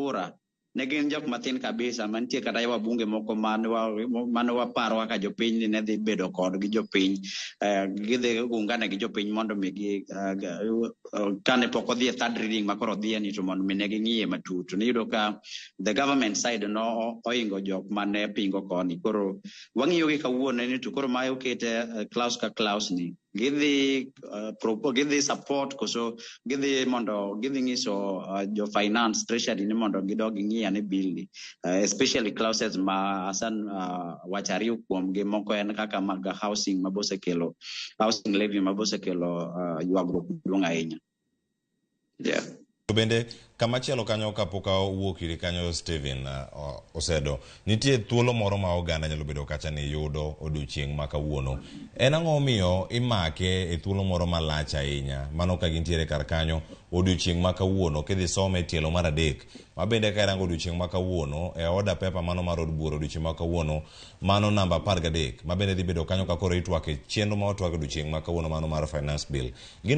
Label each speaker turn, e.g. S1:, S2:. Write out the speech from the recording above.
S1: kura ne gin jok mathin kabisa mantie kata wabunge moko mane waparo kaka jopiny ni ne dhi bedo kodgi jopiny gidhi ungane gi jopiny mondo mi gi kane pok odhi e third reading ma koro odhiye ni to mondo mi ne ging'iye matut. Niyudo ka the government side no oingo jok mane pingo koni. Koro wang'iyo gi kawuono ni to koro ma okete clause ka clause ni gidhi gidhi support koso gidhi mondo gidhi nyiso jo finance treasury ni mondo gidog ging'i ane bill ni especially clauses ma Hassan wacho ariyo kuomgi. Moko en kaka mag housing mabosekelo housing levy mabosekelo ywagruok maduong' ahinya, yeah.
S2: To bende kamachielo kanyo kapok awuok iri kanyo, Steven Osedo, nitie thuolo moro ma oganda nyalo bedo kacha ni yudo odiochieng' ma kawuono. En ang'o miyo imake e thuolo moro malach ahinya mano ka gintiere kar kanyo odiochieng' ma kawuono kidhi some e tielo mar adek ma bende ka irango odiochieng' ma kawuono e order paper mano mar od bura odiochieng' ma kawuono mano namba 13 ma bende dhi bedo kanyo ka koro itwak e chenro ma otwak odiochieng' ma kawuono mano mar finance bill. Gino